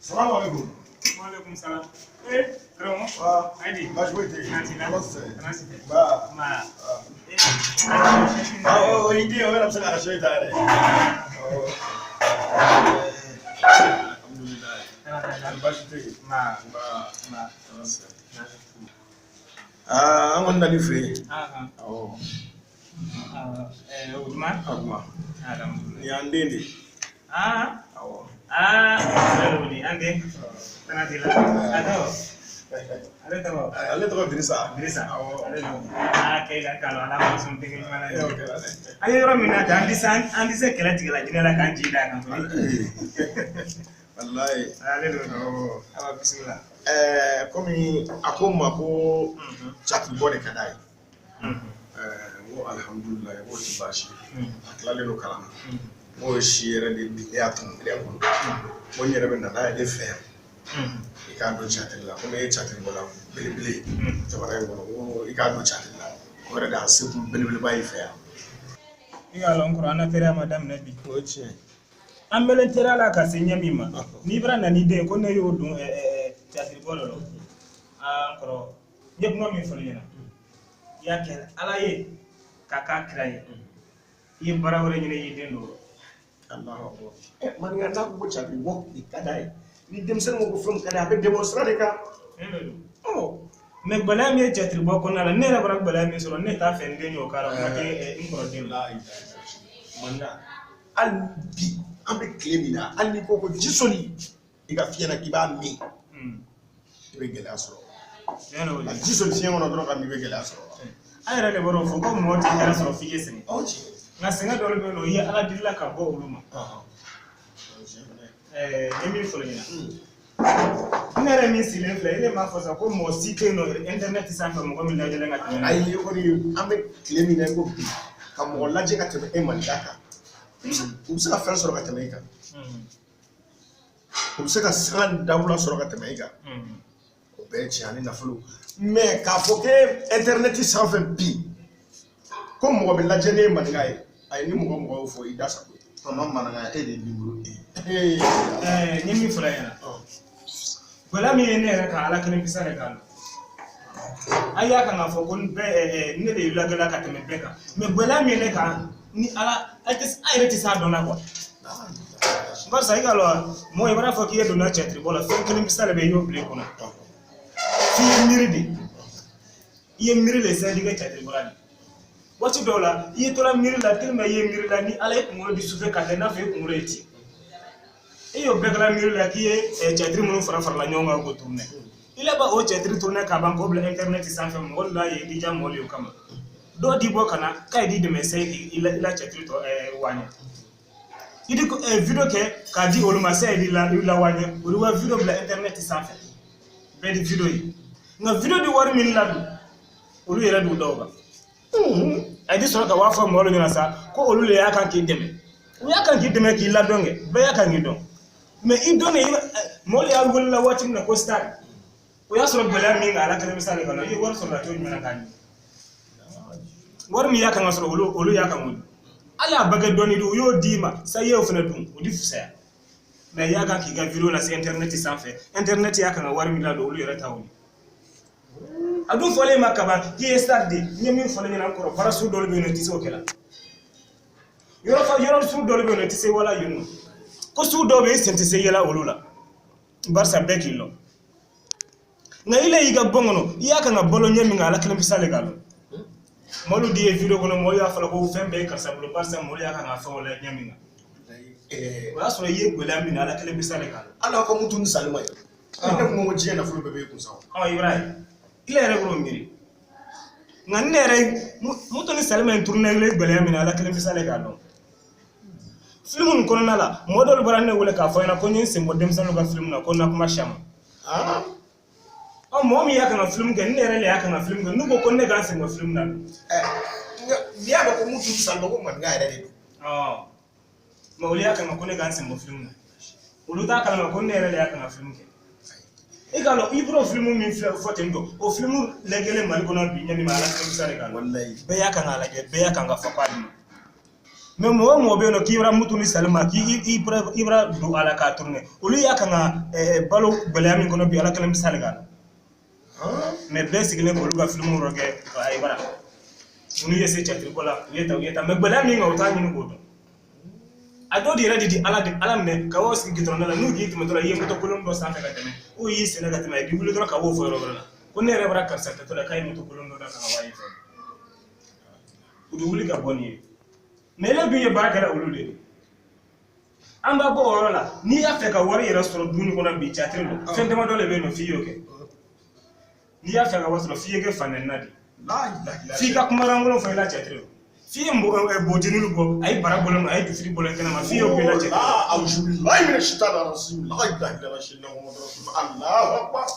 Salamu alaikum. Waaleykum salam. Eh, karamɔgɔ. Wa Ayi. baasi foyi tɛ yen. Nati la. Ala sɛ. Tana si tɛ. Ba. Ma. Eh, Awɔ, o y'i den, o yɛrɛ bɛ se k'a ka sɛ ta yɛrɛ. Awɔ. Alhamdulilayi. Baasi tɛ yen. Ma. Ba. Ma. Ala sɛ. Aa, an kɔni nan'i fɛ yen. Ah, Awɔ. ah. Eh, o jumɛn? A kuma. Alhamdulilayi. Nin y'an den de ye. Ah. Awɔ. Ah, o di an den. Tana ti la. A tɔgɔ? Ale tɔgɔ? Ale tɔgɔ Dirisa. Dirisa. Awɔ. Ale tɔgɔ. Ah, kɛ ka kalo ala ma sɔn tɛgɛ ɲuman na. Eh, o kɛra dɛ. An ye yɔrɔ min na tan, an ti se kɛlɛ tigɛ la jinɛ la k'an ji d'a kan koyi. Walayi. Ale don. Awɔ. Awa bisimila. Ɛɛ, komi a ko n ma ko catiribɔ de ka d'a ye. Ɛɛ, n ko alihamudulilayi, n k'o ti baasi ye. A tilalen don kalan na. N k'o ye si yɛrɛ de bi ne y'a tɔmɔ minɛn kɔnɔ. N ko n yɛrɛ bɛ na n'a ye ne fɛ yan. I k'a don catiri la, komi e ye catiribɔla belebele ye jamana in kɔnɔ, n ko i k'a don catiri la. O yɛrɛ de y'an sekun belebeleba y'i fɛ yan. I k'a lɔn kɔrɔ, an na teriya ma daminɛ bi. O ye tiɲɛ ye. An bɛlen teriya la ka se ɲɛ min ma, n'i bɛna na n'i den ye ko ne y'o don catiribɔ dɔ la, aa n kɔrɔ, n ye kuma min fɔ ne ɲɛna, i y'a kɛ Ala ye k'a k'a kira ye, i ye baara wɛrɛ ɲini i y'i den don o rɔ. Alahu akbar. Ɛ, maninka n'a ko ko catiribɔ de ka d'a ye, ni denmisɛnnin ko ko fɛn min ka d'a ye, a bɛ dɛmɛ o sira de kan. Ne de don. Ɔ. Mais gɛlɛya min ye catiribɔ kɔnɔna la, ne yɛrɛ bɔra gɛlɛya min sɔrɔ, ne t'a fɛ n den y'o k'a la, kuma tɛ n kɔrɔ den ma. Maninka, hali bi an bɛ tile min na, hali n'i ko ko ji soli i ka fiɲɛ na k'i b'a min, i bɛ gɛlɛya sɔrɔ. Tiɲɛ don o Ka de. ji soli fiɲɛ kɔnɔ dɔrɔn ka min, i bɛ gɛlɛya sɔrɔ. An yɛrɛ de bɔra o fɔ ko mɔgɔ tɛ hɛrɛ sɔrɔ f'i ye sɛgɛn. Aw tiɲɛ. Nka sɛgɛn dɔw bɛ yen nɔ, i ye Ala delila ka bɔ olu ma. Ɛɛ, n ye min fɔ ɲɛna, ne yɛrɛ min sigilen filɛ, e de m'a fɔ sa ko mɔgɔ si tɛ yen nɔ internet sanfɛ mɔgɔ min lajɛlen ka tɛmɛ ne. Ayi, o kɔni, an bɛ tile min na i ko bi, ka mɔgɔ lajɛ ka tɛmɛ e maninka kan, u bɛ se ka fɛn sɔrɔ ka tɛmɛ e kan, u bɛ se ka sanga dawula sɔrɔ ka tɛmɛ e kan, o bɛɛ ye tiɲɛ ani nafolo. Mais k'a fɔ k'e internet sanfɛ bi ko mɔgɔ bɛ lajɛ ne ye maninka ye, ayi, ni mɔgɔ mɔgɔ y'o fɔ, i da sago ye. Tɔnɔ maninka, e de ye numéro 1. Ɛɛ, n ye min fɔ ɲɛna, gɛlɛya min ye ne yɛrɛ kan, Ala kelen bisa de kan. A y'a kan k'a fɔ ko bɛɛ ne de ye lajɛla ka tɛmɛ bɛɛ kan, mais gɛlɛya min ye ne kan, ni Ala a tɛ, a yɛrɛ tɛ s'a dɔn na quoi. Barisa i ka lɔn mɔgɔ, i b'a fɔ k'i ye donna cɛtiribɔ la, fɛn kelen bisa de bɛ yen, i y'o bila i kunna f'i ye miiri de, i ye miiri de sa i kɛ cɛtiribɔla de. Waati dɔw la i ye tora miiri la tellement i ye miiri la, ni Ala ye kunkolo di sufɛ ka kɛ i n'a fɔ i kunkolo ye ci, e y'o bɛɛ kɛla miiri la k'i ye cɛtiri minnu fara farala ɲɔgɔn kan k'o tourner, i laban o cɛtiri tourner k'a ban k'o bila internet sanfɛ, mɔgɔ la ye i diya mɔgɔ ye o kama, dɔw di bɔ ka na k'a ye di dɛmɛ se i la cɛtiri tɔ waɲɛ, i di video kɛ k'a di olu ma se i la i la waɲɛ, olu ka video bila internet sanfɛ, bɛɛ di video ye. Nka video di wari min ladon, olu yɛrɛ d'u dɔw kan, a di sɔrɔ ka waa fɔ mɔgɔw ɲɛna sa ko olu de y'a kan k'i dɛmɛ, u y'a kan k'i dɛmɛ k'i ladɔn kɛ, bɛɛ y'a kan k'i dɔn. Mais i dɔnnen, mɔgɔw y'a wele la waati min na ko star, o y'a sɔrɔ gɛlɛya min kan, Ala kelen bɛ s'ale kan, i ye wari sɔrɔ la cogo jumɛn na k'a ɲɛ, wari min y'a kan ka sɔrɔ, olu y'a kan k'o dun, hali a bakɛ dɔɔni dun, u y'o d'i ma sa, i y'o fana dun, o di fisaya. Mais i y'a kan k'i ka video lase internet sanfɛ, internet y'a kan ka wari min ladon, olu yɛrɛ ta o ye. A dun fɔlen ma kaban k'i ye star de. N ye min fɔlen ɲɛna, n kɔrɔ, baara sugu dɔw bɛ yen nɔ, i tɛ se o kɛ la, yɔrɔ fa yɔrɔ sugu dɔw bɛ yen nɔ, i tɛ se wala yen nɔ, ko sugu dɔw bɛ yen, i sen tɛ se yɛlɛ olu la, barisa bɛɛ k'i lɔn. Nka i la y'i ka bɔn kɔnɔ, i y'a kan ka balo ɲɛ min kan, Ala kelen bɛ s'ale k'a lɔn. Mɔlu di ye video kɔnɔ, mɔgɔw y'a fɔla ko fɛn bɛɛ ye karisa bolo, barisa mɔlu y'a kan ka fɛnw lajɛ ɲɛ min kan, o y'a sɔrɔ i ye gɛlɛya min na, Ala kelen bɛ s'ale k'a lɔn. Hali aw ka mutu ni salima ye, ne kun ko diɲɛ nafolo bɛɛ b'e kun sa. Ɔ, Ibrahim, ile yɛrɛ b'o miiri, nka ne yɛrɛ moto ni salima in tourner gɛlɛya min na, Ala kelen bɛ s'ale k'a dɔn. Film nin kɔnɔna la, mɔgɔ dɔw bɔra ne wele k'a fɔ n ɲɛna ko n ye n sen bɔ denmisɛnninw ka film na, ko n na kuma siya ma. Ɔ, mɔgɔ min y'a kan ka film kɛ, ne yɛrɛ de y'a kan ka film kɛ, n'u ko ko ne ka n sen bɔ film na. N'i y'a dɔn ko mutu ni salima, ko maninka yɛrɛ de don. Ɔ, mais olu y'a kan ka ko ne ka n sen bɔ film na, olu t'a kalama ko ne yɛrɛ de y'a kan ka film kɛ. I k'a lɔn i bɔra film min filɛ fɔ ten tɔ, o film lajɛlen Mali kɔnɔ bi ɲɛ min ma, Ala kelen bɛ se de k'a lɔn. Walayi. Bɛɛ y'a kan k'a lajɛ, bɛɛ y'a kan ka fɔ k'a di ma. Mais mɔgɔ o mɔgɔ bɛ yen nɔ k'i bɔra mutu ni salima k'i i bɔra don a la k'a tourner, olu y'a kan ka balo gɛlɛya min kɔnɔ bi, Ala kelen bɛ s'ale kan. Mais bɛɛ sigilen k'olu ka filimu dɔ kɛ, ayi bara n'u ye se théâtre ko la, u ye ta, u ye ta. Mais gɛlɛya min kan, u t'a ɲini k'o dɔn. A dɔw de yɛrɛ de di Ala de Ala minɛ ka bɔ sigi gidɔrɔn da la, n'u k'i tɛmɛtɔ la, i ye moto kolon dɔ sanfɛ ka tɛmɛ, o y'i senna ka tɛmɛ, i b'i wuli dɔrɔn ka b'o fɔ yɔrɔ wɛrɛ la ko ne yɛrɛ bɔra karisa tɛtɔ la k'a ye moto kolon dɔ da ka na wari fɛ, u bɛ wuli ka bɔ nin ye. Mais ele dun ye baara kɛla olu de ye. An b'a bɔ o yɔrɔ la. N'i y'a fɛ ka wari yɛrɛ sɔrɔ dumuni kɔnɔ bi, théâtre don, fɛn damadɔ de bɛ yen nɔ f'i y'o kɛ. N'i y'a fɛ ka wari sɔrɔ, f'i ye kɛ fanɛnina de, f'i ka kumalankolon fɔ i la théâtre don, f'i ye bojinin bɔ, a ye bara bɔlen don, a ye dusiri bɔlen kɛnɛma, f'i y'o kɛ i la théâtre. Auzubillahi mina shaitani rajim. La ilaha illallah Muhammadu rasulullah. Allahu akbar.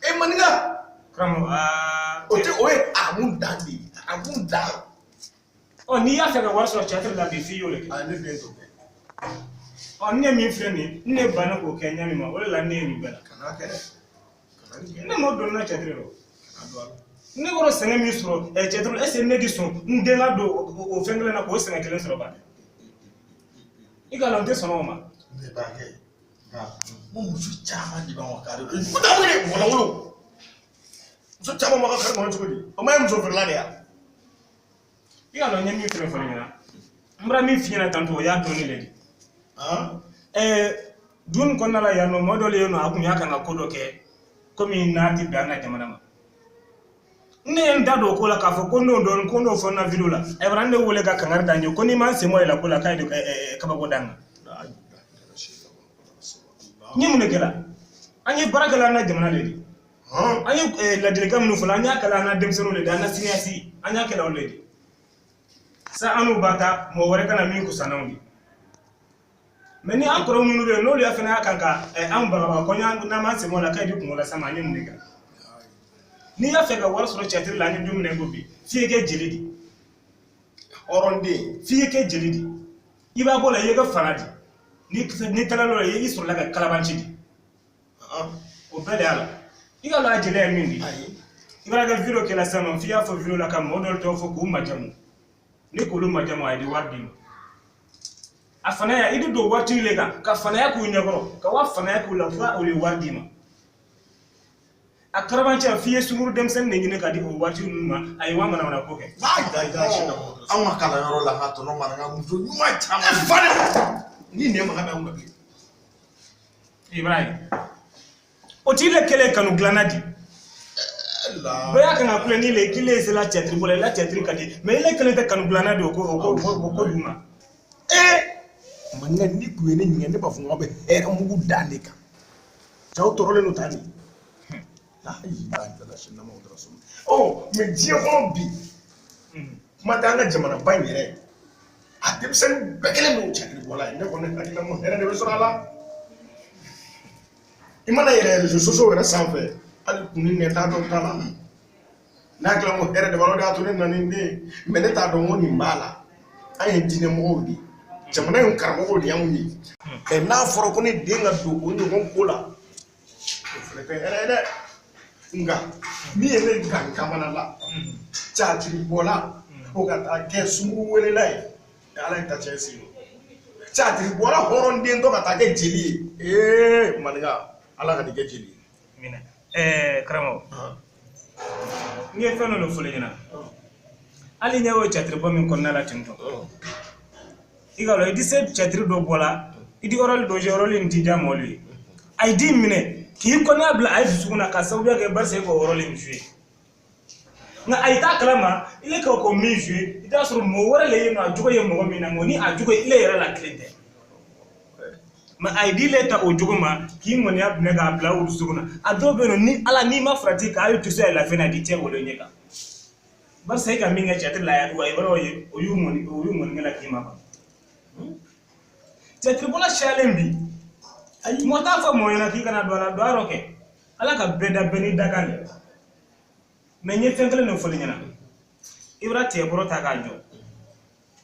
E maninka. Karamɔgɔ, aa. O tɛ, o ye aramu dan de ye, aramu dan. Ɔ, n'i y'a fɛ ka wari sɔrɔ théâtre la bi, f'i y'o de kɛ. A ne den t'o kɛ. Ɔ, ne min filɛ nin ye, ne banna k'o kɛ ɲa min ma, o de la ne ye nin bɛɛ la. Kana kɛ dɛ, kana nin kɛ. Ne m'o don n na théâtre la. Kana don a la. Ne kɔrɔ sɛgɛn min sɔrɔ théâtre la, est ce que ne di sɔn n den ka don o fɛn kelen na k'o sɛgɛn kelen sɔrɔ ba? I k'a lɔn n tɛ sɔn o ma. Ne b'a kɛ, nka n ko muso caman de b'anw ka kare Ko taa wele mɔgɔ lankolon. Muso caman b'a ka kare kɔnɔ cogo di? O ma ye muso feerela de ye wa? I k'a lɔn n ye min fɛnɛ fɔ ne ɲɛna, n bɔra min f'i ɲɛna tantôt, o y'a dɔɔni le di. Dun kɔnɔna la yan nɔ, mɔgɔ dɔ le yen nɔ, a kun y'a kan ka ko dɔ kɛ komi n'a ti bɛn an ka jamana ma. Ne ye n da don o ko la k'a fɔ ko n'o dɔn ko n'o fɔ n na vidéo la, a bɔra ne wele ka kangari da n ye ko n'i ma n sen bɔ i la ko la, k'a ye kabako da n kan. N ye mun de kɛla? An ye baara kɛla an ka jamana de di. An ye ladilikan minnu fɔla, an y'a kɛla an ka denmisɛnninw de di, an ka siniɲɛsigi, an y'a kɛla olu de di. Sa an n'u b'a ta mɔgɔ wɛrɛ kana min kusa n'anw de. Mais ni an kɔrɔ minnu bɛ yen, n'olu y'a fana y'a kan ka anw bagabaga ko n'an m'an sen bɔ a la k'a di kungo las'an ma, an ye mun de kɛ? N'i y'a fɛ ka wari sɔrɔ théâtre la, an ye don min na i ko bi, f'i ye kɛ jeli di. Hɔrɔnden. F'i ye kɛ jeli di. I b'a bɔ la, i ye kɛ fana di. N'i taara l'o la, i sɔrɔla ka kalabanci di. O bɛɛ de y'a la. I ka lɔn a jeliya ye min di. I b'a kɛ vidéo kɛla sisan nɔ, f'i y'a fɔ vidéo la ka mɔgɔ dɔw tɔgɔ fɔ k'u majamu. Ni k'olu majamu, a ye di wari d'i ma. A fanaya, i bɛ don waritigi le kan ka fanaya k'u ɲɛkɔrɔ, ka wa fanaya k'u la fo o ye wari d'i ma. A karabancɛ, f'i ye sunkuru denmisɛnnin de ɲini ka di o waati ninnu ma, a ye wa manamana ko kɛ. Anw ka kalanyɔrɔ la, n ka tɔnɔ maninka muso ɲuman caman. Fa de ni nɛ maga bɛ anw na bilen. Ibrahim, o t'i le kɛlɛ kanu dilanna di. Bɛɛ y'a kan ka kulɛ n'i le k'i le sela théâtre bɔ la, i la théâtre ka di, mais i le kelen tɛ kanu dilanna di o ko o ko o ko d'u ma. Ee maninka, ni kun ye ne ɲininka, ne b'a fɔ n k'aw bɛ hɛrɛ mugu da ne kan. Cɛw tɔɔrɔlen don tan de. Ɔ, mais diɲɛ kɔnɔ bi, kuma tɛ an ka jamanaba in yɛrɛ, a denmisɛnnin bɛɛ kɛlen don théâtre ye. Ne kɔni hakili la ko hɛrɛ de bɛ sɔrɔ a la. I mana yɛlɛ réseaux sociaux yɛrɛ sanfɛ, hali kun ni nɛ t'a dɔn t'a la. Ne hakili la ko hɛrɛ de b'a la, o de y'a to ne nana ni den ye. Mais ne t'a dɔn ko nin b'a la. An ye diinɛ mɔgɔw de ye, jamana in karamɔgɔw de y'anw ye. Ɛ, n'a fɔra ko ne den ka don o ɲɔgɔn ko la, o fana tɛ hɛrɛ ye dɛ. Nka min ye ne gan kamana la, théâtre bɔla o ka taa kɛ sunguru welela ye, Ala ye ta tiɲɛ sen. Théâtre bɔla hɔrɔnden dɔ ka taa kɛ jeli ye, ee maninka, Ala ka nin kɛ jeli ye. Minɛ karamɔgɔ, n ye fɛn dɔ de fɔli ɲɛna, hali ɲɛ o théâtre bɔ min kɔnɔna la ten tɔ, i ka lɔn i di se théâtre dɔ bɔ la, i di rôle dɔ jouer, rôle in ti diya mɔgɔw ye, a ye di minɛ k'i kɔnɔya bila a ye dusukun na ka sababuya kɛ barisa e k'o rôle in jouer. Nka a ye t'a kalama ile ka ko min jouer, i t'a sɔrɔ mɔgɔ wɛrɛ le ye nɔ a jogo ye mɔgɔ min na, nka ni a jogo ye ile yɛrɛ la kelen tɛ. Mais a ye di le ta o jogo ma k'i ŋɔniya minɛ k'a bila o dusukun na. A dɔw bɛ yen nɔ, ni Ala n'i ma farati k'a ye tuso ye lafiya na di cɛ wolo ɲɛ kan, barisa e ka min kɛ théâtre la, wa i bɔra ye o y'u ŋɔni, o y'u ŋɔni la k'i ma ban. Théâtre bɔla cayalen bi, ayi, mɔgɔ t'a fɔ mɔgɔ ɲɛna k'i kana don a la, don a yɔrɔ kɛ. Ala ka bɛɛ da bɛɛ n'i dakan de. Mais n ye fɛn kelen de fɔli ɲɛna, i bɛna tigɛbɔrɔ ta k'a jɔ,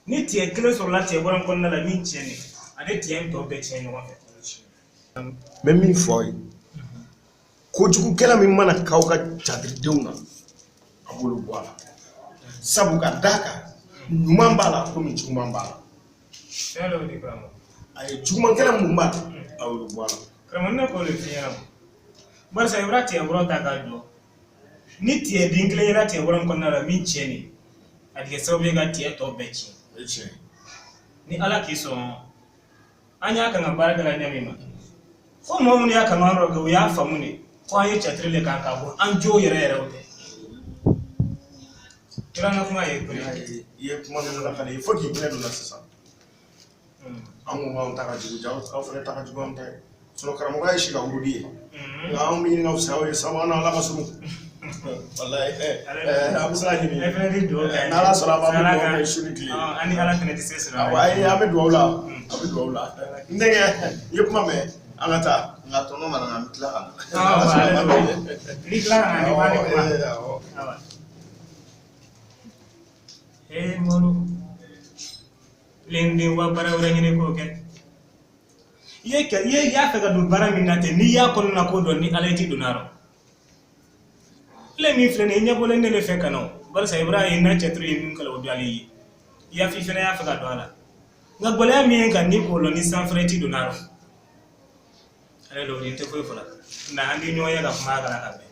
ni tigɛ kelen sɔrɔla tigɛbɔrɔ in kɔnɔna la min tiɲɛnen, ale tigɛ in tɔ bɛɛ tiɲɛ ɲɔgɔn fɛ. N bɛ min fɔ aw ye, kojugukɛla min mana k'aw ka théâtredenw na, a b'olu bɔ a la, sabu ka d'a kan ɲuman b'a la komi juguman b'a la. Fɛn dɔ de karamɔgɔ. A ye jugumankɛla mun b'a la, a y'olu bɔ a la. Karamɔgɔ, ne k'o de f'i ɲɛna o. Barisa i bɔra tigɛbɔrɔ ta k'a jɔ, ni tigɛ den kelen yera tigɛbɔrɔ in kɔnɔna la min tiɲɛni, a bɛ kɛ sababu ye ka tigɛ tɔ bɛɛ tiɲɛ. O ye tiɲɛ ye. Ni Ala k'i sɔn, an y'a kan ka baara kɛla ɲɛ min ma, fo mɔgɔ minnu y'a kanu an kɛ, u y'a faamu de ko an ye catiri le kan k'a bɔ an jo yɛrɛ yɛrɛ o tɛ. Yɔrɔ an ka kuma ye kori. I ye kuma min lakale, il faut k'i hinɛ don na sisan. An ko k'anw ta ka jugu, ja aw fana ta ka jugu anw ta ye. Sinon karamɔgɔya ye si ka wurudi ye, nka anw bɛ ɲini ka fisaya aw ye sabu an n'Ala ka surun. Walayi, an bɛ se ka ɲini. E fana tɛ dugawu kɛ. N'Ala sɔnna a ma, an bɛ dugawu kɛ su ni tile. An ni Ala fana tɛ se sɔrɔ. Awɔ, ayi, an bɛ dugawu la, an bɛ dugawu la. N denkɛ, i ye kuma mɛn, an ka taa. Nka tɔnɔ mana na, an bɛ tila ka na. Ni tila ka na, ni ba ni kuma. Awɔ. Awa. Ee Moro, lenden wa baara wɛrɛ ɲini k'o kɛ. I ye kɛ, i ye y'a fɛ ka don baara min na ten, n'i y'a kɔnɔna ko dɔn, ni Ala ye, t'i donna a rɔ. Ile min filɛ nin ye, i ɲɛbɔlen ne de fɛ ka na o. Barisa Ibrahim n'a cɛtiri ye min kalan, o don ale ye. I y'a f'i fana y'a fɛ ka don a la. Nka gɛlɛya min ye kan ni k'o lɔn, ni sanfɛrɛ, i t'i donna a rɔ. Ale don, nin tɛ foyi fɔlɔ. Na an ti ɲɔgɔn ye ka kuma a kan ka bɛn.